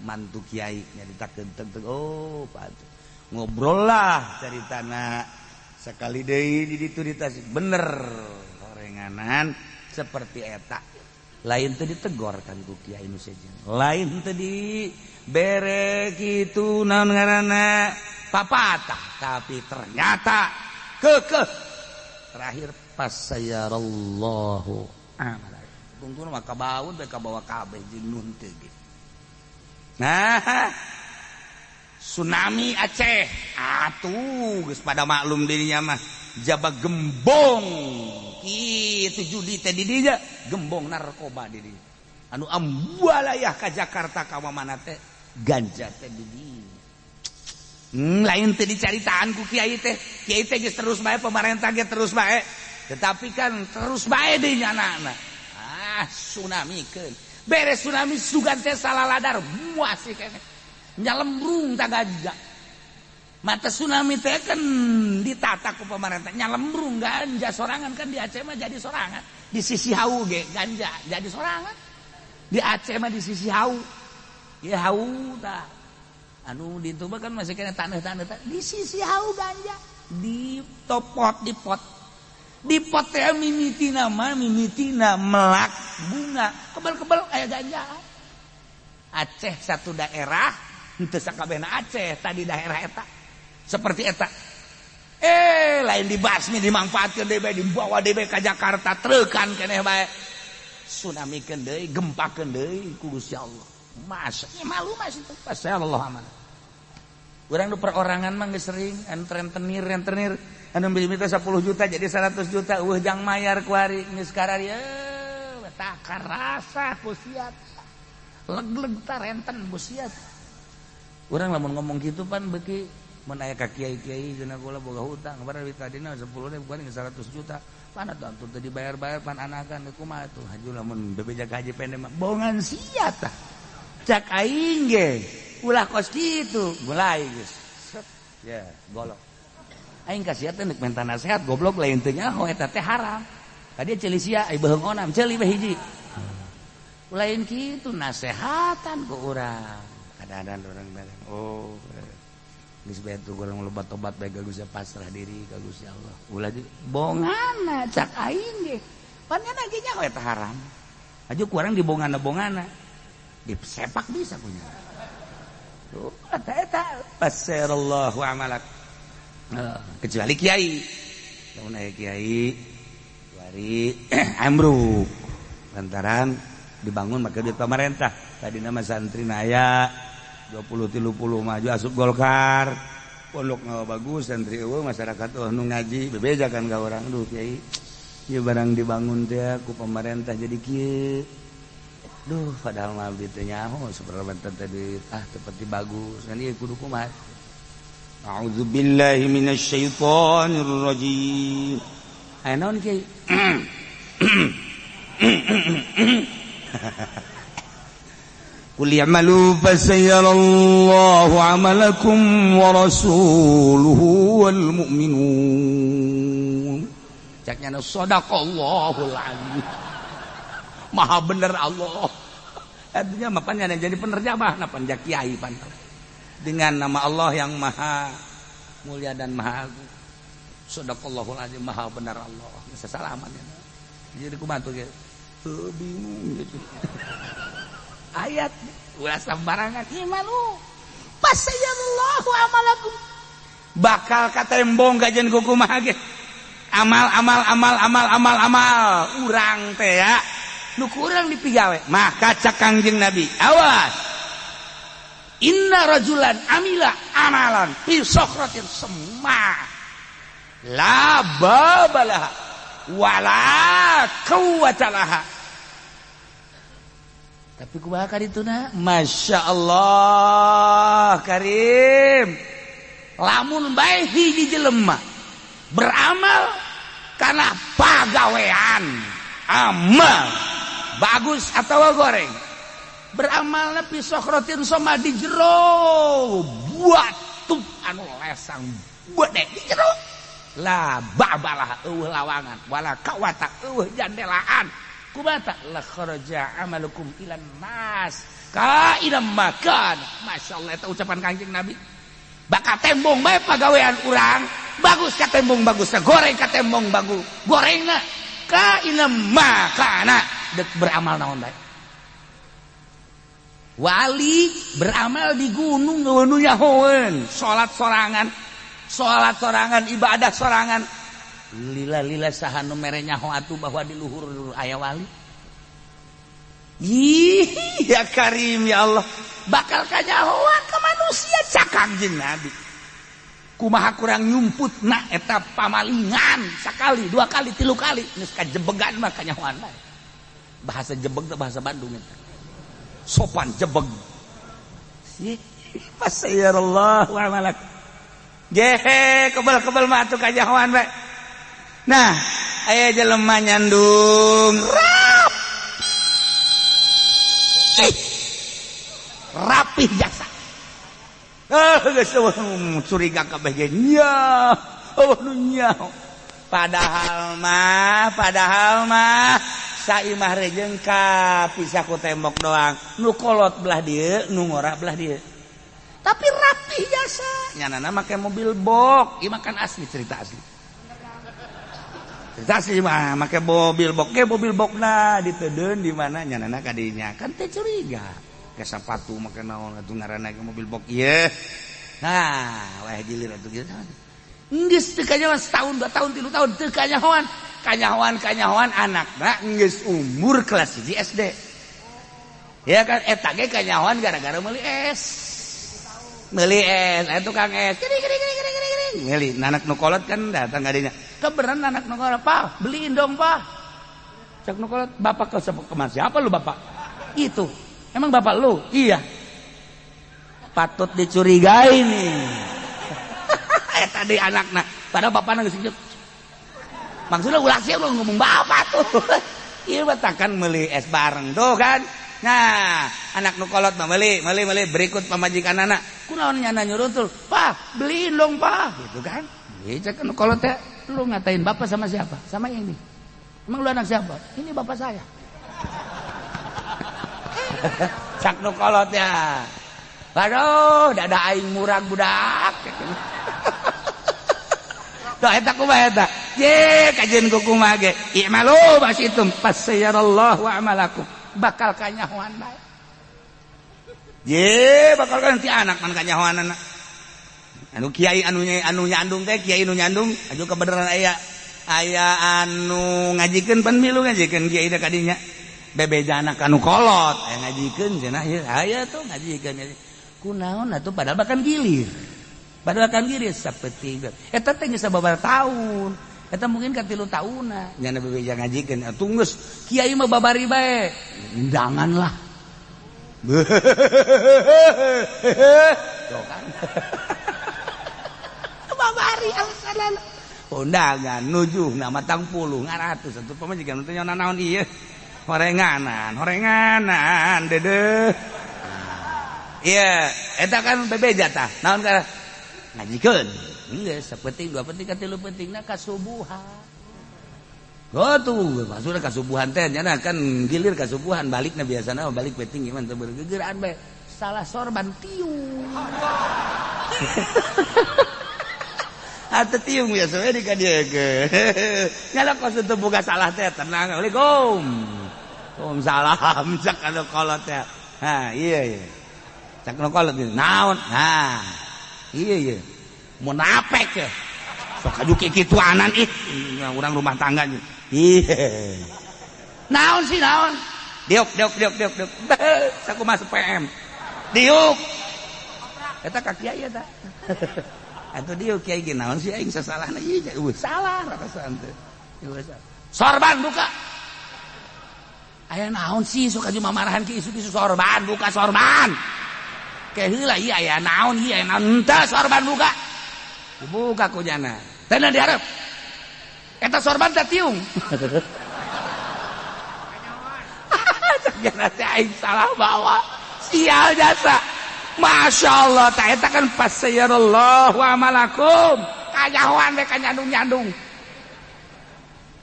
mantu kiai nyaritakeun teng oh Pak ngobrol lah caritana sekali deui di ditu di Tasik bener horenganan seperti eta lain teu ditegor kan ku kiai nu sejen lain teu di bere kitu naon ngaranna papatah tapi ternyata kekeh terakhir pas sayarallahu amala tungtuna mah kabaun bae kabawa kabeh jeung nun teu ge. Nah, tsunami Aceh atuh geus pada maklum dirinya mah jaba gembong kitu judi teh di dinya gembong narkoba di dinya anu ambualayah ka Jakarta ka mana teh ganja teh di dinya. Lain teh dicaritaan ku kiai teh geus terus bae pemerintah ge terus bae tetapi kan terus bae deui nyana ah tsunami keun beres tsunami sugan teh salah ladar muas keneh nyalembrung ta ganja mata tsunami teh kan ditata ku pemerintah nyalembrung ganja sorangan kan di Aceh mah jadi sorangan di sisi hau ge ganja jadi sorangan di Aceh mah di sisi hau ya hau tah anu di itu kan masih kena tanah-tanah di sisi hau ganja di topot di pot teh mimitina mah mimitina melak bunga kebal-kebal aya ganja Aceh satu daerah henteu sakabehna Aceh tadi daerah eta seperti eta lain dibasmi dimanfaatkeun deui bae dibawa deui bae ka Jakarta treukan keneh bae tsunami keun deui gempakeun deui ku Gusti Allah mas malu mas itu Allah amanah urang nu perorangan mah geus sering anu rentenir rentenir anu minta 10 juta jadi 100 juta eueuh jang mayar kuari geus kararieu tah karasa ku sia leg-leg ta renten ku sia urang lamun ngomong kitu pan beuki mun aya ka kiai-kiai cenah kula boga hutang kabar duit tadina 10 ribu 100 juta pan atuh teu dibayar-bayar pan anakan kumaha tuh haju lamun bebeja ka haji pende mah bongan sia tah cak aing ge ulah kos kitu mulai geus set ya golok aing ka sia teh nek menta nasihat goblok lain teu nyaho eta teh haram tadi ceuli sia ai beuheung onam ceuli we hiji lain kitu nasehatan ku urang kadang-kadang orang dagang oh geus bae tuh urang loba tobat bae ka Gusti pasrah diri ka Gusti Allah ulah bongana cak aing ge pan nya ge nyaho eta haram aju ku urang dibongana-bongana Disepak bisa punya. Tuh eta eta fasirallahu amalak. Kecuali kiai. Lamun aya kiai wari ambruk lantaran dibangun make duit pemerintah. Tadi nama santri naya 20 30 maju asup Golkar. Pondok ngawa bagus santri eueuh masyarakat eueuh nu ngaji bebeja kan ka urang duh kiai. Ieu barang dibangun teh ku pemerintah jadi kieu. Duh padahal mah abdi teh nyaho seberapa tadi ah seperti bagus kan ieu kudu kumaha. A'udzubillahi minasyaitonir rajim. Aya naon kiai? Qul i'malu fasayarallahu 'amalakum wa rasuluhu wal mu'minun. Caknya sadaqallahul azim. Maha bener Allah. Artinya mah pan jadi penerjemah na pan kiai pan. Dengan nama Allah yang maha mulia dan maha agung. Sadaqallahul azim, maha benar Allah. Bisa salaman ya. Jadi kumaha tuh ge? Bingung gitu. Ayat ulah sembarangan imalu fasayallahu amalakum. Bakal katembong kajian kumaha ge. Amal amal amal amal amal amal urang teh ya. Nu kurang dipigawe maka cak Kangjeng Nabi awas inna rajulan amila amalan fi sokratin semma la babalaha wala quwwata laha. Tapi kumaha kadituna Masya Allah Karim lamun bae hiji jelema beramal karena pagawean amal bagus atau goreng beramalna fi sokratin soma di jero batu anu lesang gede di jero la babalah eueuh lawangan wala kawata eueuh jandelaan kubata la kharaja amalukum ilan nas ka ilam makan. Masyaallah eta ucapan Kangjeng Nabi bakal tembong bae pagawean urang bagus ka tembong bagusna goreng ka tembong bagus gorengna ka ilam makana dek beramal naon bae. Wali beramal di gunung nu nyahoeun salat sorangan ibadah sorangan lila-lila saha nu mere nyaho atuh bahwa di luhur aya wali. Ih ya Karim ya Allah bakal kanyahoan ke manusia cak Kangjeng Nabi kumaha kurang nyumput na eta pamalingan sakali dua kali tilu kali geus kajebegan mah kanyahoan bae. Bahasa jebeg teh bahasa Bandung eta sopan jebeg. Fasayarallahu amalak. Gehe kebel-kebel mah atuh kanyahoan bae. Nah, aya jelema nyandung rapi. Rapih jasa. Geus curiga kabeh ge nya. Eueuh nu nyaho. Padahal mah saimah rejeng ka pisah ku tembok doang. Nu kolot belah dieu, nu ngora belah dieu. Tapi rapih jasa. Nyanana make mobil bok, ieu mah kan asli cerita asli. Cerita asli mah make mobil bok, ke mobil bokna ditedeun di mana nyanana ka dinya. Kan teh curiga. Ke sepatu make naon atuh ngaranna ke mobil bok ieu. Nah, wah gilir atuh kieu. Geus teu kanyahoan setahun, 2 tahun, 3 tahun teu kanyahoan. Kanyahoan anakna geus umur kelas 1 SD. Ya kan eta ge kanyahoan gara-gara meuli es. Meuli es, aya tukang es. Gini gini gini gini gini. Meuli anak nu kolot kan datang ka dinya. Kebeneran anak nu kolot, "Pak, beliin dong, Pak." Cak nu kolot, "Bapak ke kemana siapa lu, Bapak?" Itu. Emang bapak lu? Iya. Patut dicurigai nih. Tadi anakna, padahal bapakna geus hidup. Maksudnya ulah sih lu ngomong bapak tuh. Ieu mah takkan meuli es bareng tuh kan. Nah, anak nu kolot mah meuli berikut pamajikan anak. Kunaon nyana nyuruntul? "Pak, beliin dong, Pak." Gitu kan. Ieu cek nu kolot teh, lu ngatain bapak sama siapa? Sama ini. Emang lu anak siapa? Ini bapak saya. Cak nu kolot ya. Waduh, dada aing murag budak. Tuh eta kumaha eta? Ye, kajian kumaha ge. I'malu basitum fasayarallahu amalakum. Bakal kanyahoan bae. Ye bakal kan ti anak man kanyahoanana. Anu kiai anu nyandung teh kiai nu nyandung aju kebenaran aya aya anu ngajikeun pan milu ngajikeun kiai teh kadinya. Bebeja anak anu kolot aya ngajikeun cenah ieu aya tuh ngajikeun. Kunaon atuh padahal bahkan gilir. Padahal kan gilir sapeting. Eta teh geus sababaraha taun. Eta mungkin ka 3 taunna nyana bebeja ngajikeun atuh geus kiai mah babari bae. Undangan lah. Tuh kan. Babari alasan undangan nujuh na matang puluh ngaratus atuh pamajikan teh nyaona naon ieu horenganan horenganan dedeh iya eta kan bebeja tah naon ka ngajikeun geus sapenting dua penting ka tilu pentingna kasubuhan. Oh tuh maksudna kasubuhan teh nyana kan gilir kasubuhan balikna biasana balik penting ieu mah teu bergegeran bae salah sorban tiung. Atau tiung biasa we di ka dieu ge. Nyala kos teu boga salah teh tenang. Assalamualaikum. Waalaikumsalam cak anu kolot teh. Ha iya iya. Cak anu kolot naon? Ha. Iya iya. Munafik ya. Sok aju kikituanan ih urang rumah tangga. Iya. Naon sih naon? Diuk diuk diuk diuk diuk. Sakumaha PM. Diuk. Eta ka kiai eta. Atuh diuk kiai ge naon sih aing sasalahna ieu eueuh salah rasaan teh. Sorban buka. Aya naon sih sok aju mamarahan ki isu-isu sorban buka sorban. Ke heula ieu aya naon ieu aya naon henteu sorban buka. Dibuka ku jana. Teu dihareup. Eta sorban teh tiung. Cak jana teh aing salah bawa. Sial jasa. Masya Allah, tak eta kan pasayarallahu amalakum. Kanyahoan we kanyandung-nyandung.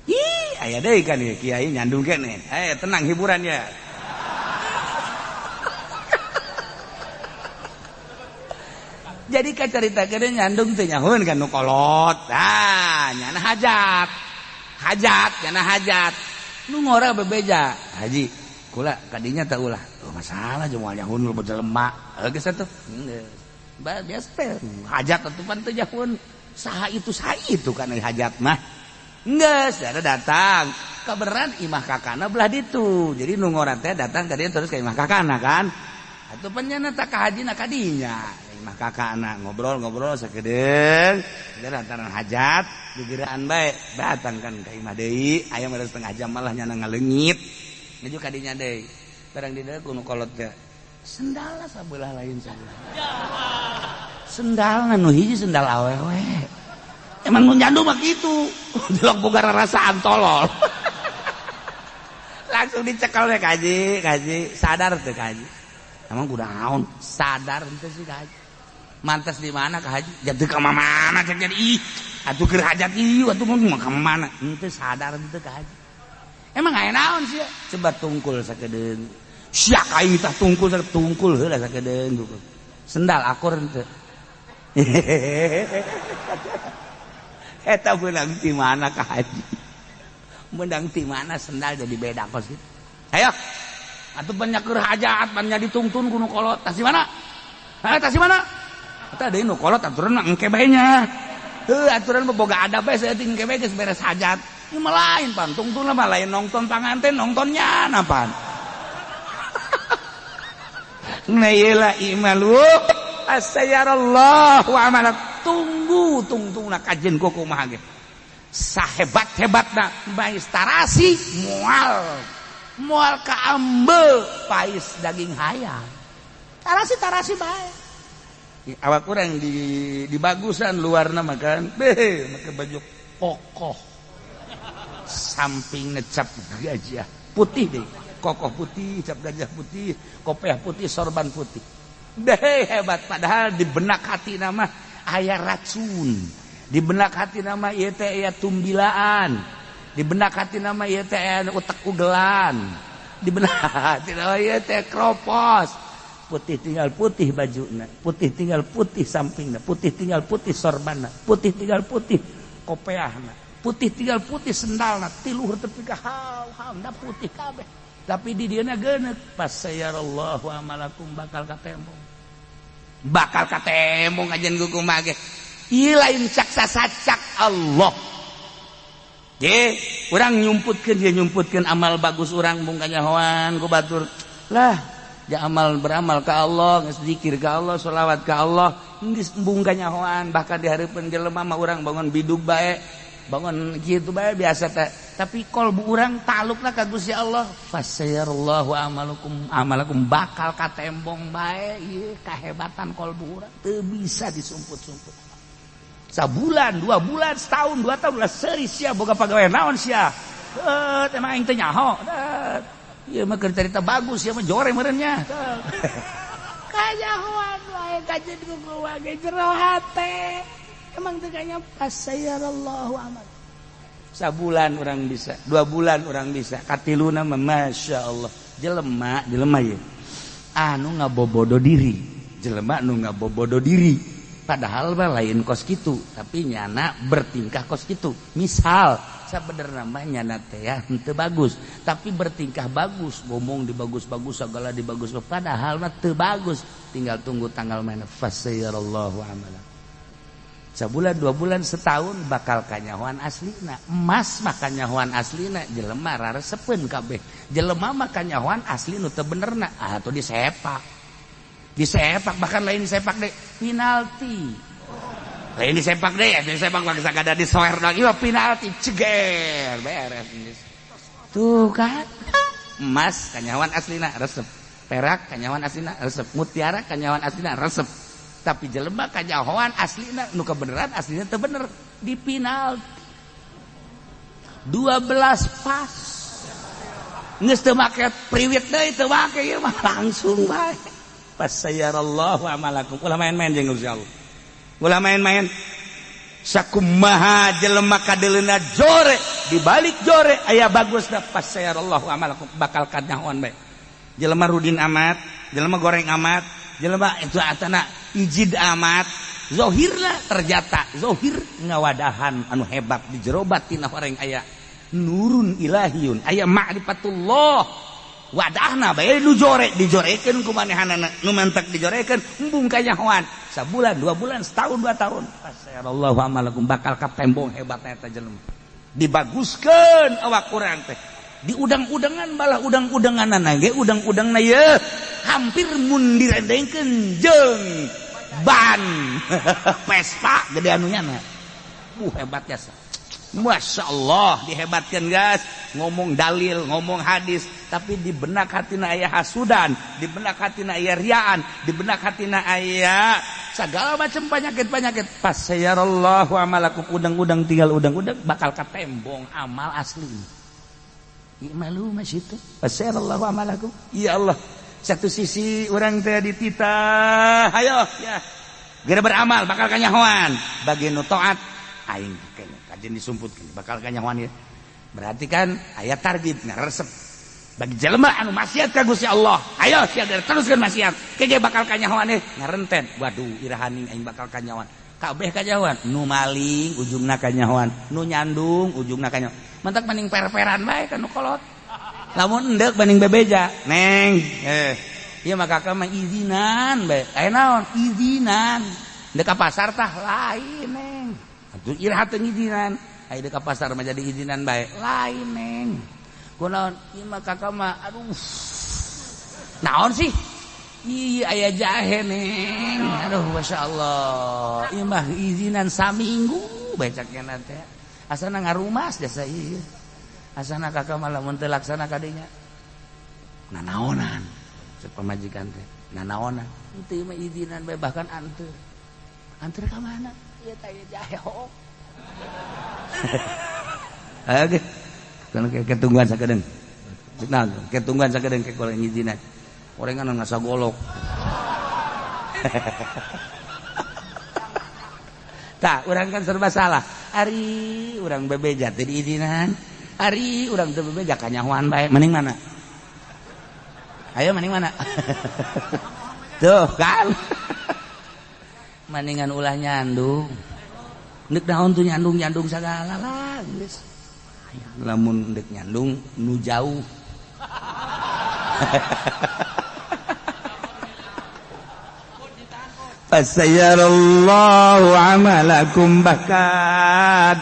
Ih, aya deui kan ieu kiai nyandung keneh. Eh, tenang hiburannya. Jadi ka carita gede nyandung teh nyahoeun kan nu kolot. Tah, nyana hajat. Hajat, nyana hajat. Nu ngora bebeja. Haji, kula kadinya teh ulah. Oh, masalah jeung moal nyahoeun lu jelema. Geus atuh. Biasa teh hajat atuh pan teu nyahoeun. Saha itu kan hajat mah. Geus, ada datang. Kaberan imah kakana belah ditu. Jadi nu ngora teh datang ka dieu terus ka imah kakana kan. Atuh pan nyana tah ka hajina kadinya. Imah kakana ngobrol-ngobrol sakedeung. Ada lantaran hajat digeraan bae datang kan ka imah deui. Aya mah setengah jam malah nyana ngaleungit. Nuju ka dinya deui. Barang di dieu kuno kolot teh. Sendalna sabelah lain sabelah. Sendalna nu hiji sendal awewe. Emang nu nyandu mah kitu. Jelok boga rarasaan tolol. Langsung dicekel we kaji, kaji sadar teh kaji. Emang kudu naon? Sadar henteu sih kaji. Mantas di mana ka haji? Jadi ka mana cek jadi ih. Atuh keur hajat ieu atuh mah ka mana? Henteu sadar henteu ka haji. Emang aya naon sih? Coba tungkul sakedeung. Sia ka ieu tah tungkul tungkul heula sakedeung. Sendal akur henteu. Eta beunang ti mana ka haji? Meunang ti mana sendal jadi beda kos kitu. Ayo. Atuh banyak keur hajat, banyak ditungtun ku nu kolot. Tas di mana? Ha, tas di mana? Eta deui nu kolot aturan mah engke bae nya. Heuh, aturan mah boga adab bae saeutik engke bae geus beres hajat. Ieu mah lain pan, tungtun mah lain nongton panganten, nongtonnya napan. Nah ieu lah imalu asayarallahu amalak. Tunggu tungtungna kajen ku kumaha ge. Sahebat-hebatna bae tarasi moal. Moal kaambe pais daging hayam. Tarasi-tarasi bae. Awak kurang di bagusan luarna makan, beh make baju kokoh. Samping ngecap gajah putih deh, kokoh putih, cap gajah putih, kopiah putih, sorban putih. Beh hebat padahal di benak hati nama aya racun. Di benak hati nama ieu teh aya tumbilaan. Di benak hati nama ieu teh aya utek ugelan. Di benak hati nama ieu teh kropos. Putih tinggal putih bajuna, putih tinggal putih sampingna, putih tinggal putih sorbanna, putih tinggal putih kopeahna, putih tinggal putih sendalna, tiluhur tepi ka haw-haw putih kabeh. Tapi di dieuna geuneuk pas sayarallahu amalakum bakal katembong. Bakal katembong ajen kumaha ge. Ieu lain cak sasacak Allah. Ge, urang nyumputkeun dia nyumputkeun amal bagus urang mung kanyahoan ku batur. Lah, ja amal beramal ka Allah, geus zikir ka Allah, sholawat ka Allah, geus embung kanyahoan bahkan di hareupeun jelema mah urang bangun bidug bae. Bangun gitu bae biasa teh. Tapi kolbu urang talukna ka Gusti Allah. Fasayarallahu amalakum amalakum bakal katembong bae ieu kahebatan kolbu urang teu bisa disumput-sumput. Sabulan, 2 bulan, setahun, 2 tahun lah seuri sia boga pagawe naon sia. Emang aing teh nyaho. Ieu mah keur carita bagus sia mah jore meureun nya. Kanyahoan wae kajeun ku ge jero hate. Emang teu kanya fasayarallahu amal. Sabulan orang bisa, 2 bulan orang bisa, katiluna mah masya Allah. Jelema, jelema ye. Anu ngabobodo diri, jelema anu ngabobodo diri. Padahal mah lain kos kitu, tapi nyana bertingkah kos kitu. Misal sabenerna mah nyana teh ya henteu bagus, tapi bertingkah bagus, ngomong dibagus-bagus, segala dibagus, padahal mah teu bagus. Tinggal tunggu tanggal mana fasayarallahu amala. Sabulan, 2 bulan, setahun bakal kanyahoan aslina. Emas mah kanyahoan aslina, jelema raresepeun kabeh. Jelema mah kanyahoan asli nu teu benerna, atuh disepak. Disepak bahkan lain disepak deh, penalti. Lain disepak deh, ya disepak mah sakada disoer lagi mah penalti, ceger, beres. Tuh kan. Emas kanyahoan aslina resep. Perak kanyahoan aslina resep. Mutiara kanyahoan aslina resep. Tapi jelema kanyahoan aslina nu kebeneran aslina teu bener di penalti 12 pas geus teu make priwit deui teu make ieu mah langsung bae fasayarallahu amalakum. Ulah main-main jeung Gusti Allah, ulah main-main. Sakumaha jelema kadeleuna jore di balik jore aya bagusna fasayarallahu amalakum bakal kanyahoan bae. Jelema rudin amat, jelema goreng amat, jelema itu atana ijid amat, zohirna ternyata zohir ngawadahan anu hebat di jero batin orang aya nurun ilahiyun, aya ma'rifatullah. Wadahna bae nu jore dijorekeun ku manehanana, nu mantak dijorekeun embung kanyahoan. Sabulan, 2 bulan, setahun, 2 tahun. Fasayarallahu amalakum bakal katembong hebatna eta jelema. Dibaguskeun awak urang teh. Di udang-udangan malah udang-udanganana ge udang-udangna ye hampir mun direndengkeun jeung ban Vespa gede anunya na. Hebat jasa. Masya Allah dihebatkan guys, ngomong dalil, ngomong hadis, tapi di benak hatina aya hasudan, di benak hatina aya riaan, di benak hatina aya segala macam penyakit-penyakit. Fasayarallahu amalakum, udang-udang tinggal udang-udang bakal katembong amal asli. Malu masih itu. Fasayarallahu amalakum. Ya Allah, satu sisi orang teh dititah, ayo ya. Geura beramal bakal kanyahoan. Bagi nu taat aing kene kajen disumputkeun bakal kanyahoan ya. Berarti kan aya target ngaresep. Bagi jelema anu maksiat ka Gusti Allah, ayo sia teruskeun maksiat. Kege bakal kanyahoan ye ngarenten. Waduh, irahaning aing bakal kanyahoan. Kabeh kanyahoan, nu maling ujungna kanyahoan, nu nyandung ujungna kanyahoan. Mantak mending per-peran bae ka nu kolot. Lamun endek banding bebeja, neng. Ieu mah kakak mah izinan bae. Aya naon? Izinan. Ndek ka pasar tah lain, neng. Atuh iraha teu ngizinan. Aya deuk ka pasar mah jadi izinan bae. Lain, neng. Kunaon? Ieu mah kakak mah aduh. Naon sih? Ih, aya jahe, neng. Aduh, masyaallah. Ieu mah izinan saminggu bae cakna teh. Asana ngarumas jasa ieu. Asana kakak malah mun teu laksana kadinya. Nanaonan cek pamajikan teh. Nanaonan. Henteu mah izinan bae bahkan anteur. Anteur ka mana? Ieu teh aya jahe hook. Oke. Kan ketungguan sakedeung. Nah, ketungguan sakedeung ke kalau ngizinan. Orengan ngasagolok. Tah, urang kan serba salah. Ari urang bebeja teu diizinan. Ari urang teu bebeja kanyahoan bae. Mending mana? Ayo mending mana? Tuh kan. Mendingan ulah nyandung. Ndek naon tuh nyandung-nyandung sagala lah geus. Lamun ndek nyandung nu jauh. Fasayarallahu amalakum bahkan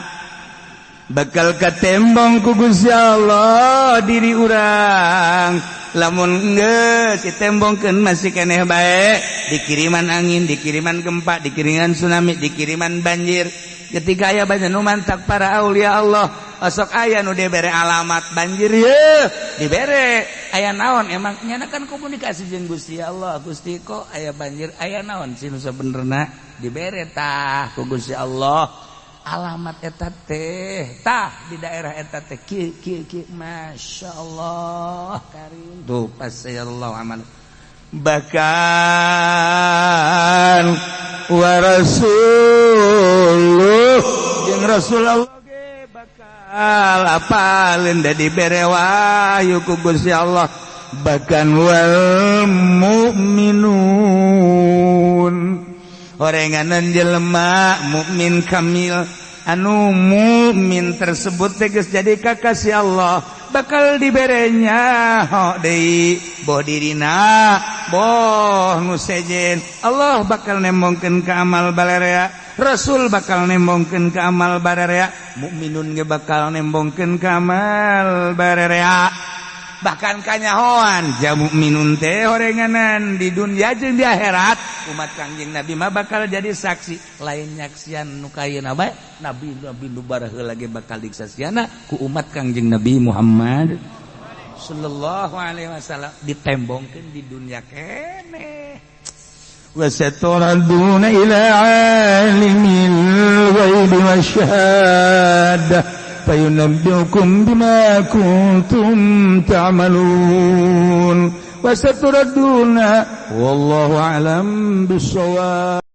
bakal katembong ku Gusti Allah diri urang. Lamun geus ditembongkeun masih keneh bae, dikiriman angin, dikiriman gempa, dikiriman tsunami, dikiriman banjir. Ketika aya banyak nu mantak para aulia Allah, osok aya nu dibere alamat banjir ye, dibere aya naon emang nyana kan komunikasi jeung Gusti Allah. Gusti kok aya banjir, aya naon sih nu sabenerna dibere tah ku Gusti Allah alamat eta teh, tah di daerah eta teh kieu kieu kieu, masyaallah karim. Tuh pasayallahu amal bahkan wa rasuluh jeung Rasulullah ge bakal apaleun da dibere wahyu ku Gusti Allah. Bahkan wal mukminun orenganan jelema mukmin kamil anu mukmin tersebut teh geus jadi kakasih Allah, bakal diberenya ho deui boh dirina boh nu sejen. Allah bakal nembongkeun ka amal balerea, Rasul bakal nembongkeun ka amal balerea, mukminun ge bakal nembongkeun ka amal balerea. Bahkan kanyahoan ja mukminun teh orenganan di dunia jeung di akhirat umat Kangjeng Nabi mah bakal jadi saksi. Lain nyaksian nu kayeuna bae, nabi nabi nu baraheula ge bakal disaksiana ku umat Kangjeng Nabi Muhammad sallallahu alaihi wasallam, ditembongkeun di dunia keneh. Wa saturaduna ila alimil ghaibi wasyahadah fayunabbi'ukum bima kuntum ta'malun wa saturaduna wallahu a'lam bissawab.